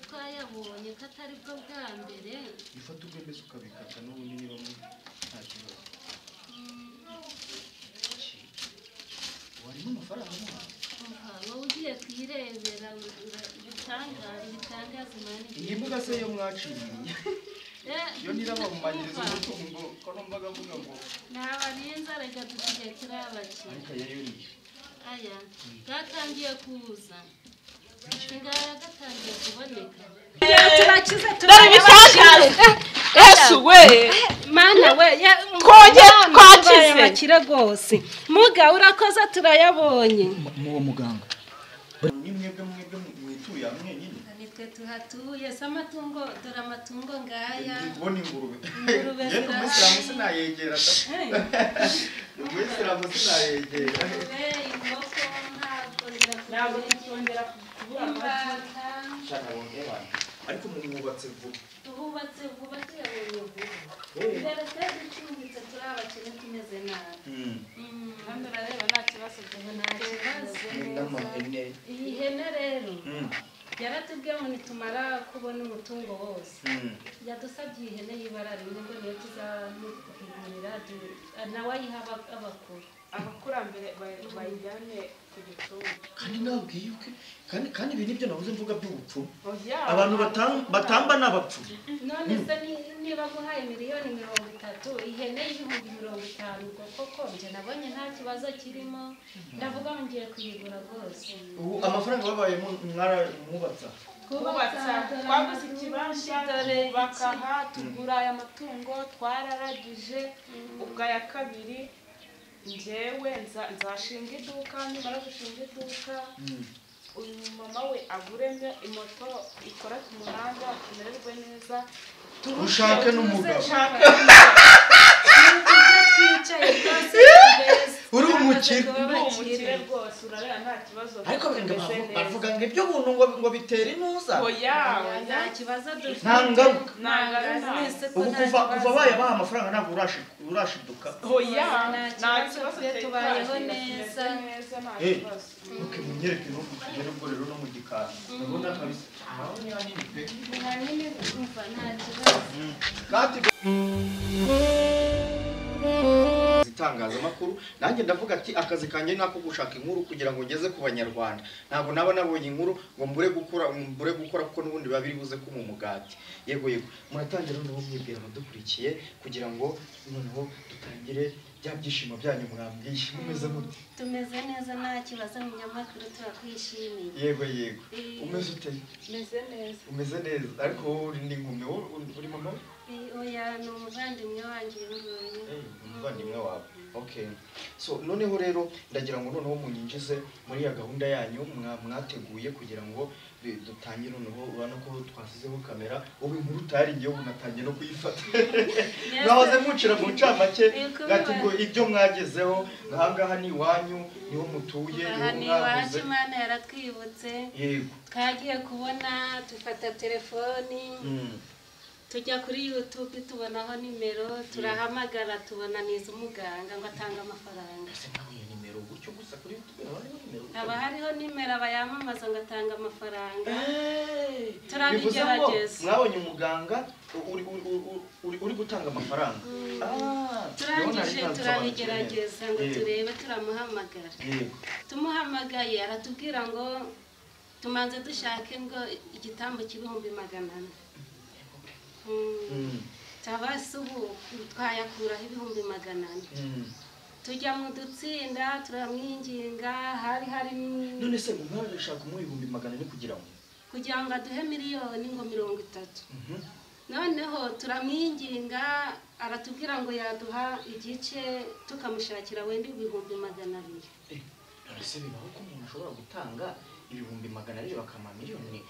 Twayabonye ko atari bwo bwa mbere. Ifata ubwo mbese ukabikata n'ubundi niba nta kibazo. Warimo amafaranga mo? Wowe ugiye kuyirebera ibitangaza Imana. Iyi mbuga se yo mwaciriye yo nirabamumanyiriza umutungo ko numvaga avuga ngo naba n'inzara reka dusigaye turi abakire. Ariko aya yo ni aya gatangiye kuza, ngaya gatangiye kuboneka. Turakize turabitangaza. Yesu we Mana we twongeye twakize abakire rwose. Muga urakoze turayabonye. Muwo muganga ni mwebwe mwituye mwenyine? Nitwe tuhatuye se amatungo, dore amatungo ngaya. Kubona ingurube. Yenda umuyisilamu sinayegera da. Umuyisilamu sinayegera. Inkoko ntabwo tukongera kubura imbata. Shaka wongera. Ariko mwubatse vuba. Tuhubatse vuba tuyabonye vuba. Mbere twari ducumbitse turi abakene tumeze nabi. Kandi urareba nta kibazo nta kibazo. Iyi hene rero yaratubwiye ngo nitumara kubona umutungo wose yadusabye iyi hene y'ibara rimwe ngo niyo tuzamugurira nawe ayiha abakuru. Abakurambere bayijyane ku gicumbi. Kandi nabwiye uke kandi ibi nibyo nahoze mvuga by'ubupfumu. Abantu batamba n'abapfumu. None se niba guhaye 30 miliyoni ihene 50,000 ubwo koko nje nabonye nta kibazo kirimo, ndavuga ngo ngiye kuyigura rwose. Ubu amafaranga babaye mwubatsa twubatsa twaguze ikibanza bakaha tugura aya matungo twararagije. Ubwa ya kabiri njyewe nzashinga iduka, nimara gushinga iduka uyu mama we aguremo imoto ikora ku muhanda tumererwe neza. Ushake n'umugabo. Uri umukire. Uri rwose urareba nta kibazo. Ariko bavuga ngo ibyo buntu ngo bitera intuza. Oya nta kibazo dufite. Nta ngaruka. Ubu kuva bayabaha amafaranga ntabwo urashiduka. Oya nta kibazo tubayeho neza. Okay, munyereke no kugera ubwo rero no mu gikari. Ndabona kabisa. Aho ni hanini pe. Ni hanini umva nta kibazo. Kandi itangazamakuru nanjye ndavuga ati akazi kanjye nako gushaka inkuru kugira ngo ngeze ku banyarwanda. Ntabwo naba nabonye inkuru ngo mbure gukora kuko n'ubundi biba biri buze ko mu mugati. Yego yego muratangira noneho mwibwira abadukurikiye kugira ngo noneho dutangire bya byishimo byanyu mwambwiye. Mumeze gute? Tumeze neza nta kibazo munyamakuru, turakwishimiye. Yego yego umeze ute? Meze neza. Umeze neza ariko wowe uri n'inkumi, uri mama? Oya ni umuvandimwe wanjye nguyu. Umuvandimwe wawe. Okay. So noneho rero ndagira ngo noneho munyinjize muri ya gahunda yanyu mwateguye kugira ngo dutangire noneho urabona ko twasizeho kamera ubu inkuru tayari ngiye unatangiye no kuyifata. Nahoze mucira mu ncamake gati ngo ibyo mwagezeho ngahangaha ni iwanyu niho mutuye niho mwaguze. Imana yaratwibutse. Yego. Twagiye kubona dufata telefoni tujya kuri YouTube tubonaho nimero turahamagara tubona niza umuganga ngo atanga amafaranga. Ese nawe iyo nimero gutyo gusa kuri YouTube haba hariho nimero abayamamaza ngo atanga amafaranga. Turabigerageza. Mwabonye umuganga uri gutanga amafaranga. Turangije turabigerageza ngo turebe turamuhamagara. Tumuhamagaye aratubwira ngo tumanze dushake ngo igitambo 400,000. Tabasi ubu twayakuraho 400,000. Tujya mu dutsinda turamwinginga hari hari none se umwana ashaka umuha 400,000 kugira ngo aduhe 30 miliyoni. Noneho turamwinginga aratubwira ngo yaduha igice tukamushakira wenda 200,000. None se bibaho ko umuntu ashobora gutanga 200,000 bakama 15 miliyoni?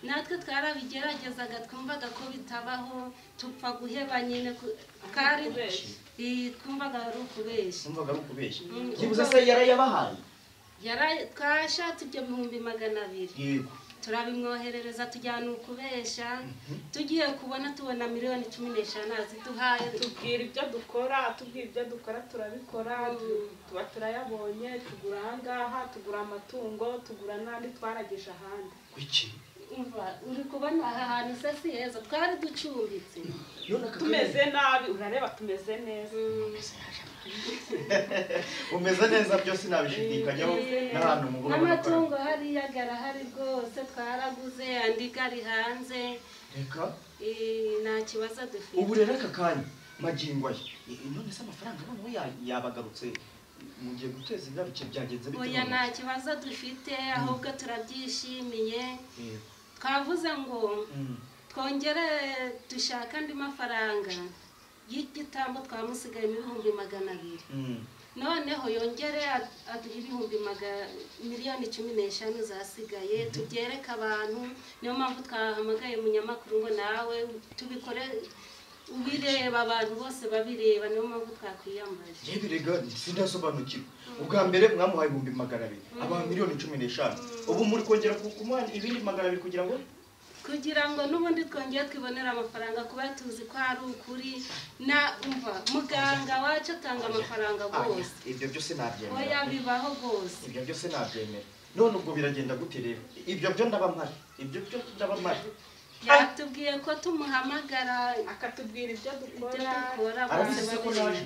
Natwe twarabigeragezaga twumvaga ko bitabaho tupfa guheba nyine kari twumvaga ari ukubeshya. Twumvaga ari ukubeshya. Byibuze se yarayabahaye? Twashatse ibyo 200,000. Yego. Turabimwoherereza tujyana ukubeshya tugiye kubona tubona 15 miliyoni aziduhaye. Tubwira ibyo dukora turabikora tuba turayabonye tugura ahangaha tugura amatungo tugura n'andi twaragije ahandi. Kuki? Umva uri kubona aha hantu se si heza, twari ducumbitse tumeze nabi, urareba tumeze neza. Umeze neza byose nabishidikanyaho n'ahantu mu bwo amatungo hariya garahari rwose twaraguze andi gari hanze. Reka nta kibazo dufite ubu rero aka kanya magingo aya none se amafaranga noneho yabagarutse mugiye guteza ingaruke byagenze bite? Oya nta kibazo dufite ahubwo turabyishimiye. Twavuze ngo twongere dushaka andi mafaranga y'igitambo twamusigaye 200,000. Noneho yongere aduha 15,000,000 zasigaye tubyereke abantu. Niyo mpamvu twahamagaye umunyamakuru ngo nawe tubikore ubireba abantu bose babireba, niyo mpamvu twakwiyambaje. Yebirega sindasobanukirwa. Ubwa mbere mwamuhaye 200,000 aba 15,000,000 ubu muri kongera kumuha ibindi 200 kugira ngo n'ubundi twongere twibonera amafaranga kuba tuzi ko ari ukuri. Na umva muganga wacu atanga amafaranga rwose. Ibyo byose nabyemera. Oya bibaho rwose. Ibyo byose nabyemera. None ubwo biragenda gute rero? Ibyo byo ndabamara. Ibyo byo ndabamara. Yatubwiye ko tumuhamagara akatubwira ibyo dukora. Arabizi ko naje.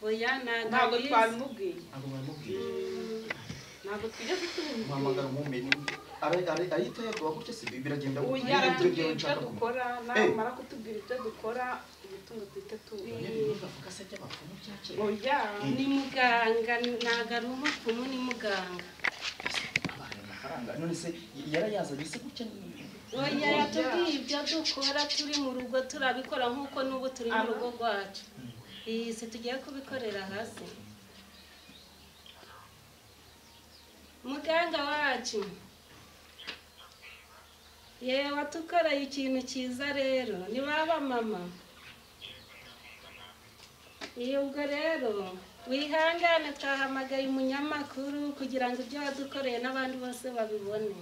Oya ntabwo twabimubwiye. Ntabwo mwabimubwiye. Ntabwo twigeze tubimubwira. Muhamagara umumenye. Arahita yaguha gutya se biragenda gute? Oya aratubwira ibyo dukora, namara kutubwira ibyo dukora imitungo twite tubiye. Oya ni muganga ntabwo ari umupfumu ni muganga. None se yarayazanye se gutya? Oya yatubwiye ibyo dukora turi mu rugo turabikora nk'uko n'ubu turi mu rugo rwacu. Iyi si tugiye kubikorera hasi. Muganga wacu yewe watukoreye ikintu cyiza rero ni baba mama. Iyo ubwo rero wihangane twahamagaye umunyamakuru kugira ngo ibyo wadukoreye n'abandi bose babibone.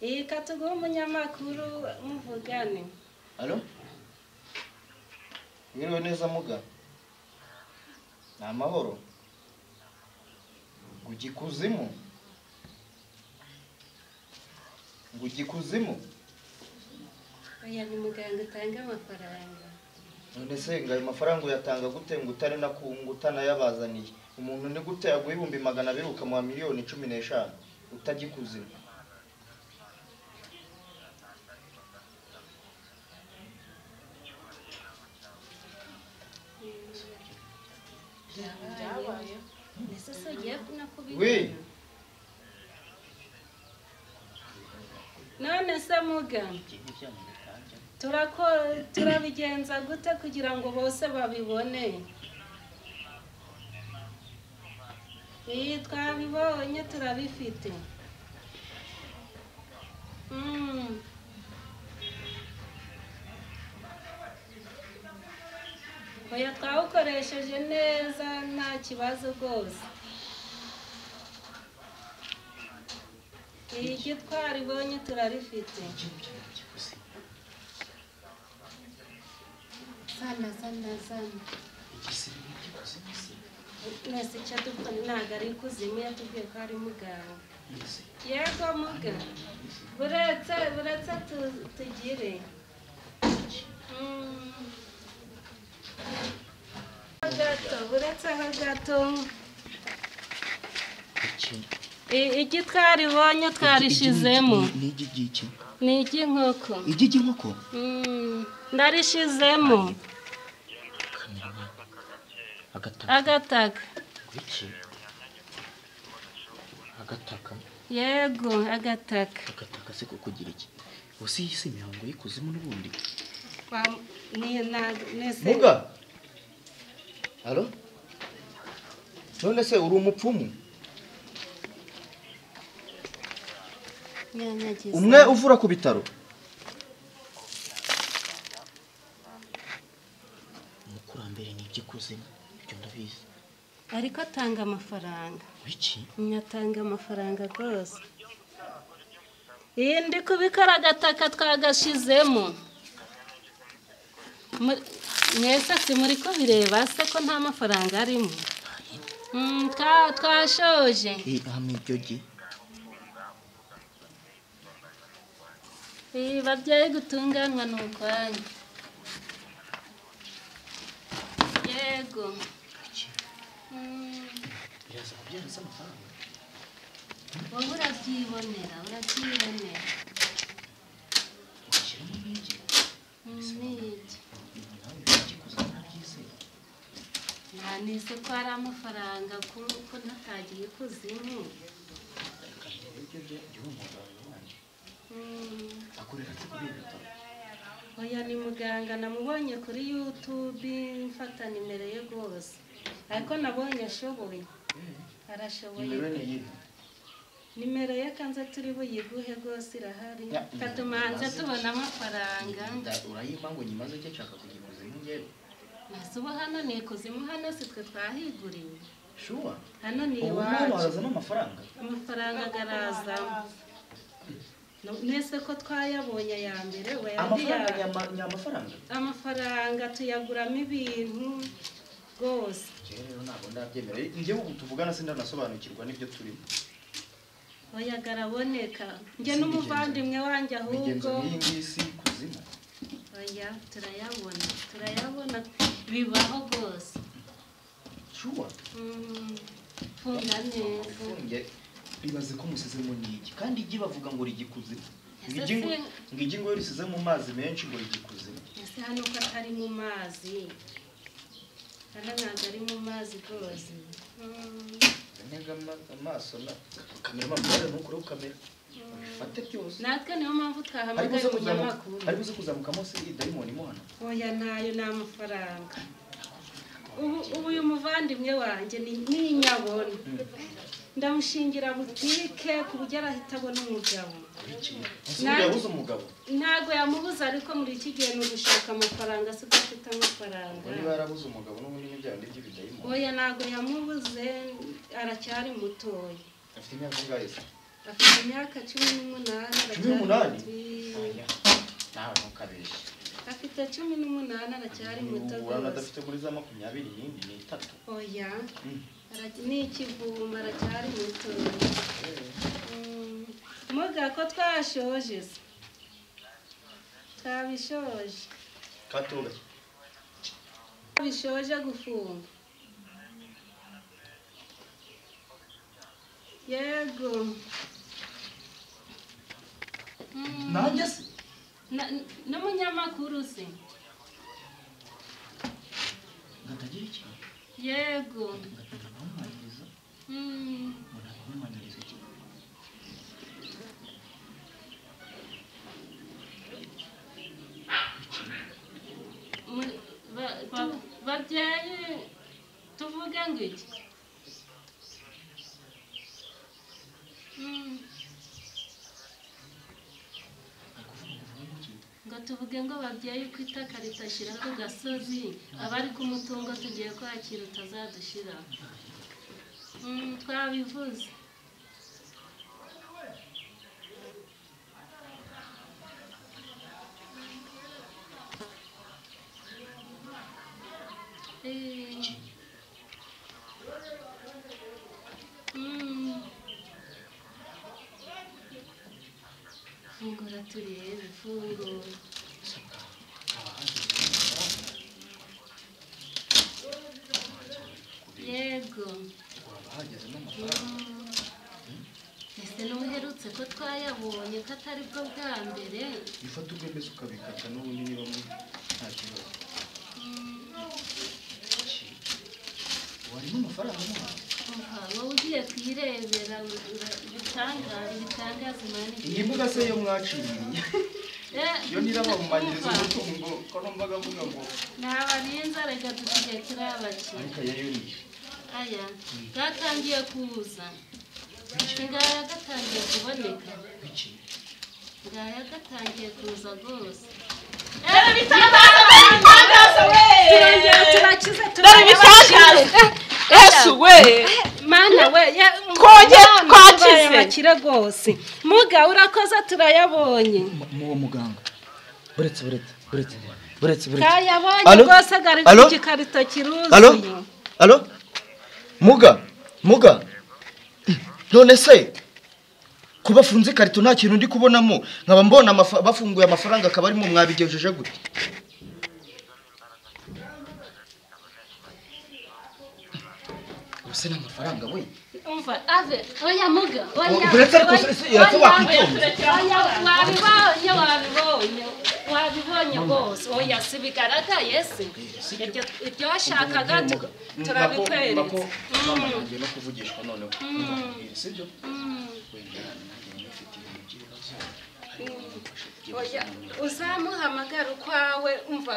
Iyi katuguha umunyamakuru muvugane. Alo? Mwiriwe neza muga? Ni amahoro? Ujya ikuzimu? Ngo ujya ikuzimu? Oya ni muganga utanga amafaranga. None se ngo ayo mafaranga uyatanga gute ngo utari ngo utanayabazaniye? Umuntu ni gute yaguha 200,000 ukamuha 15,000,000 utajya ikuzimu? Oui. None se muga turabigenza gute kugira ngo bose babibone? Iyi twabibonye turabifite. Oya twawukoresheje neza nta kibazo rwose. Igi twaribonye turarifite. Sana sana sana. Nese icyo dukora ntabwo ari ikuzimu yatubwiye ko ari muganga. Yego muga. Buretse buretse tugire. Gato buretse ho gato. Igi twaribonye twarishizemo. Ni igi ry'iki? Ni iry'inkoko. Igi ry'inkoko? Ndarishizemo. Agataka. Iki? Agataka. Yego agataka. Agataka se kugira iki? Usi yisi imihango y'ikuzimu n'ubundi. Muga. Alo? None se uri umupfumu? Umwe uvura ku bitaro. Umukurambere ni iby'ikuzimu ibyo ndabizi. Ariko atanga amafaranga. Wiki? Nyatanga amafaranga rwose. Iyi ndi kubikora agataka twagashizemo. Mwese si muri ko bireba se ko nta mafaranga arimo. Twashoje. Hama iryo gi. Babyeyi gutunganwa ni ukwanyu. Yego. Biraza kubyara se amafaranga? Wowe urabyibonera, urabyibonera. Ugashyiramo n'igi? N'igi. Nawe igi kuzana byizeye. Nta nise ko ari amafaranga kuko ntatagiye ikuzimu. Reka ndebe ibyo by'uwo muganga wanjye. Akorera se kuri ibi bitaro? Oya ni muganga namubonye kuri YouTube mfata nimero ye rwose. Ariko nabonye ashoboye. Arashoboye. Nimero ni iyihe? Nimero ye kanze turi buyiguhe rwose irahari. Katumanze tubona amafaranga. Urayimpa ngo nyimaze icyo nshaka kujya ikuzimu njyewe. Nase ubu hano ni ikuzimu, hano si twe twahiguriwe. Shuwa? Hano ni Ubu iwacu. hano harazamo amafaranga? Amafaranga agarazamo. Nese ko twayabonye aya mbere we Amafaranga ni amafaranga? Amafaranga tuyaguramo ibintu rwose. Njyewe rero ntabwo ndabyemera. Njyewe ubu tuvugana sindanasobanukirwa n'ibyo turimo. Oya garaboneka. Njye n'umuvandimwe wanjye ahubwo. Imigenzo nk'iyi ngiyi si ikuzimu. Oya turayabona, turayabona bibaho rwose. Shuwa? Funga neza. Ibaze ko musizemo n'igi kandi igi bavuga ngo rigikuzimu. Ngo igi ngo risize mu mazi menshi ngo rigikuzimu. Ese hano ko atari mu mazi? Hano ntabwo ari mu mazi rwose. Ntega amaso na kamera mabwira ntukure kamera. Fate byose. Natwe niyo mpamvu twahamagaye umunyamakuru. Ari buze kuzamukamo se idayimoni mo hano? Oya ntayo ni amafaranga. Ubu uyu muvandimwe wanjye ni nyabona. Ndamushingira butike ku buryo arahita abona umugabo. Yabuze umugabo? Ntabwo yamubuze ariko muri iki gihe ni ugushaka amafaranga si ko afite amafaranga. Niba yarabuze umugabo n'ubundi n'ibyaha by'ibidayimoni. Oya ntabwo yamubuze aracyari mutoya. Afite imyaka ingahe se? Afite imyaka 18. 18? Nawe ntukabeshye. Afite 18 aracyari muto Urabona rwose. adafite muri za 23. Oya. Ni ikivuma aracyari muto. Muga ko twashoje se? Twabishoje. Katuga. Twabishoje gufunga. Yego. Nanjye se? N'umunyamakuru se? Ngatagira iki? Yego. Ngamumanyiriza. Ngamumanyiriza iki? Babyeyi tuvuge ngo iki? Ngo tuvuge ngo babyeyi ko itaka ritashyira ku gasozi abari ku mutungo tugiye kwakira utazadushira. Twabivuze. Fungura turebe, fungura. Yego. Ese n'uherutse ko twayabonye ko atari bwo bwa mbere? Ifata ubwe mbese ukabikata n'ubundi niba nta kibazo. Warimo amafaranga mo? Wowe ugiye kuyirebera ibitangaza Imana. Iyi mbuga se yo mwaciriye? Yo nirabahumanyiriza umutungo ko numvaga mvuga ngo ntabarinze reka dusigaye turi abakire. Ariko aya yo ni aya gatangiye kuza. Ngaya gatangiye kuboneka. Ngaya gatangiye kuza rwose. Ibitangaza we! Turongera turakize Ibitangaza! Yesu we! Mana we, Twongeye twakize. Abakire rwose. Muga urakoze turayabonye. Muwo muganga. Buretse. Kayabonye rwose gari ku gikarito kiruzuye. Allo? Muga. None se Ko bafunze ikarito nta kintu ndi kubonamo, nkaba mbona bafunguye amafaranga akaba arimo, mwabigejeje gute? Ubuse n'amafaranga we. Umva ave oya muga oya. Uretse ariko se wakwitonze. Oya wabibonye wabibonye wabibonye rwose. Oya si bigaragaye se. Ibyo washakaga turabikweretse. Mama ngiye no kuvugishwa noneho. Sibyo? Wenda nanjye mfite ibintu by'ibibazo. Oya uzamuhamagara ukwawe umva.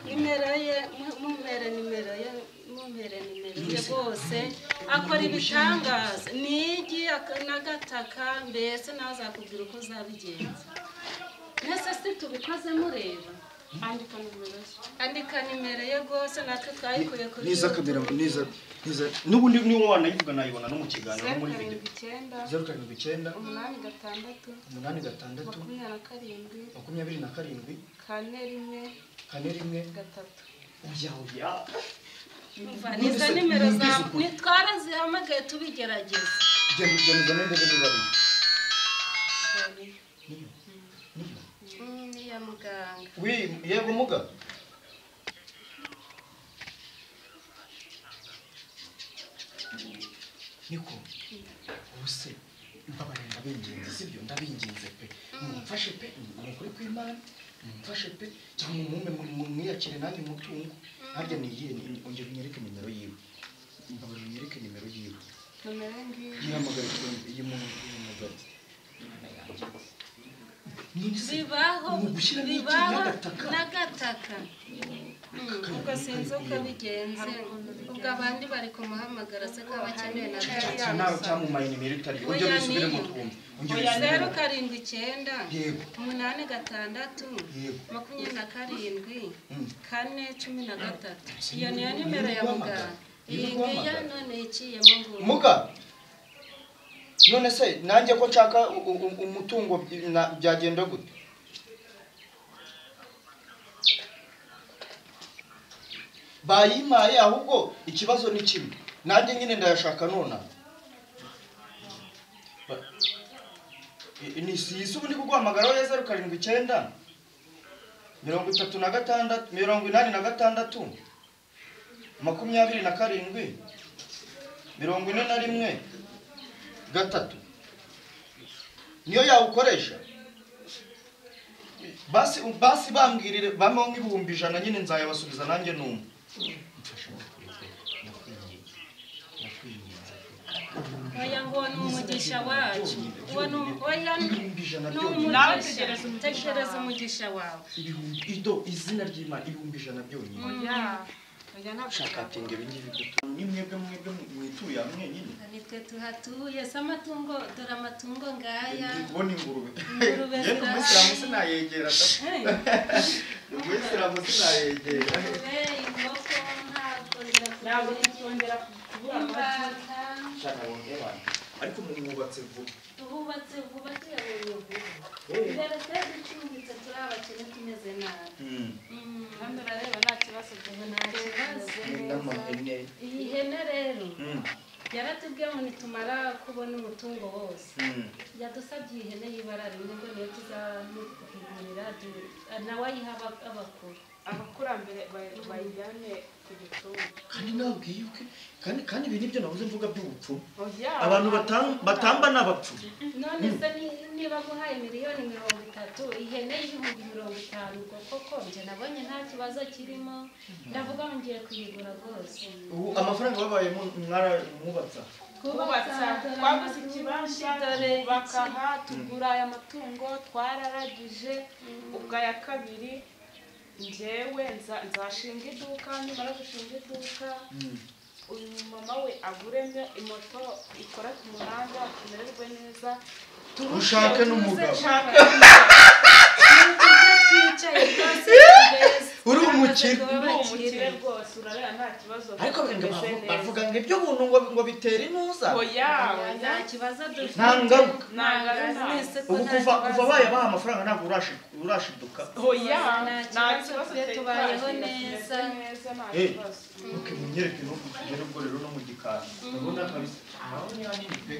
Nimero ye mumere nimero ye mumere nimero ye rwose akora ibitangaza nigi n'agataka mbese nawe azakubwira uko uzabigenza. Mbese si tubikoze mureba. Andika nimero ye. Andika nimero ye rwose natwe twayikuye kuri niza kamera niza niza n'ubundi niwo wanayivuga nayibona no mu kiganiro no muri video. 079 8 6 8 6 27 27 4 1 4 1 3. Oya oya. Umva niza nimero za nitwarazihamagaye tubigerageza. Genda genda nende niba ari. Niyo. Niyo. Ni ya muganga. Wi yego muga. Niko. Ubuse mbabarira ndabinginze sibyo ndabinginze pe. Mumfashe pe mukuri kw'Imana. Mumfashe pe cyangwa mumpe mwiyakire nanjye umutungo. Harya ni iyihe ongera unyereke nimero yiwe. Mbabarira unyereke nimero yiwe. Nomero ngiyi. Yihamagare iyi muntu y'umugabo. Imana yanjye. Bibaho bibaho n'agataka. Ubwo sinzi uko bigenze. Ubwo abandi bari kumuhamagara se ko abakeneye na nawe cyamumaye nimero itari. Ongera usubire mu twumve. 0 7 9 8 6 27 4 13. Iyo niyo nimero ya muganga. Iyi ngiyo none iciyemo ngo muga. None se nanjye ko nshaka umutungo byagenda gute? Bayimaye ahubwo ikibazo ni kimwe. Nanjye nyine ndayashaka nona. Ni si ubu ndi kuguhamagara we 0 7 9 36 86 27 41 3. Niyo yawukoresha. Basi basi bambwirire bamwe nk'ibihumbi 100 nyine nzayabasubiza nanjye numva. Mfasha ndakwinginze. Oya ngo ni umugisha wacu. Oya Nawe tegereza umugisha wawe. Ibihumbi ido izina ry'Imana ibihumbi 100 byonyine. Oya oya ntabwo shaka tinge ibingibi ni mwebwe mwebwe mwituye hamwe nyine. Nitwe tuhatuye se amatungo dore amatungo ngaya. Ndibona ingurube. Yenda umuyisilamu sinayegera da. Umuyisilamu sinayegera. Inkoko ntabwo tukongera kubura imbata. Shaka wongera. Ariko mwubatse vuba. Tuhubatse vuba tuyabonye vuba. Mbere twari ducumbitse turi abakene tumeze nabi. Hano urareba nta kibazo nta kibazo. Iyi hene rero yaratubwiye ngo nitumara kubona umutungo wose. Yadusabye iyi hene y'ibara rimwe ngo niyo tuzamuhigurira nawe ayiha abakuru. Abakurambere bayijyane ku gicumbi. Kandi nabwiye uke kandi ibi nibyo nabuze mvuga by'ubupfu. Abantu batamba n'abapfu. None se niba guhaye miliyoni 30 ihene y'ibihumbi 50 ubwo koko nje nabonye nta kibazo kirimo ndavuga ngiye kuyigura rwose. Ubu amafaranga babaye mwubatsa. Twubatsa twaguze ikibanza twubaka tugura aya matungo twararagije ubwo aya kabiri njyewe nzashinga iduka nimara gushinga iduka uyu mama we aguremo imoto ikora ku muhanda tumererwe neza ushake n'umugabo uri umukire rwose urareba nta kibazo. Ariko bavuga ngo ibyo buntu ngo bitera intuza. Oya nta kibazo dufite. Nta ngaruka. Ubu kuva baye baha amafaranga ntabwo urashiduka. Oya nta kibazo tubayeho neza. Okay munyereke no kugera ubwo rero no mu gikari. Ndabona kabisa. Aho ni hanini pe.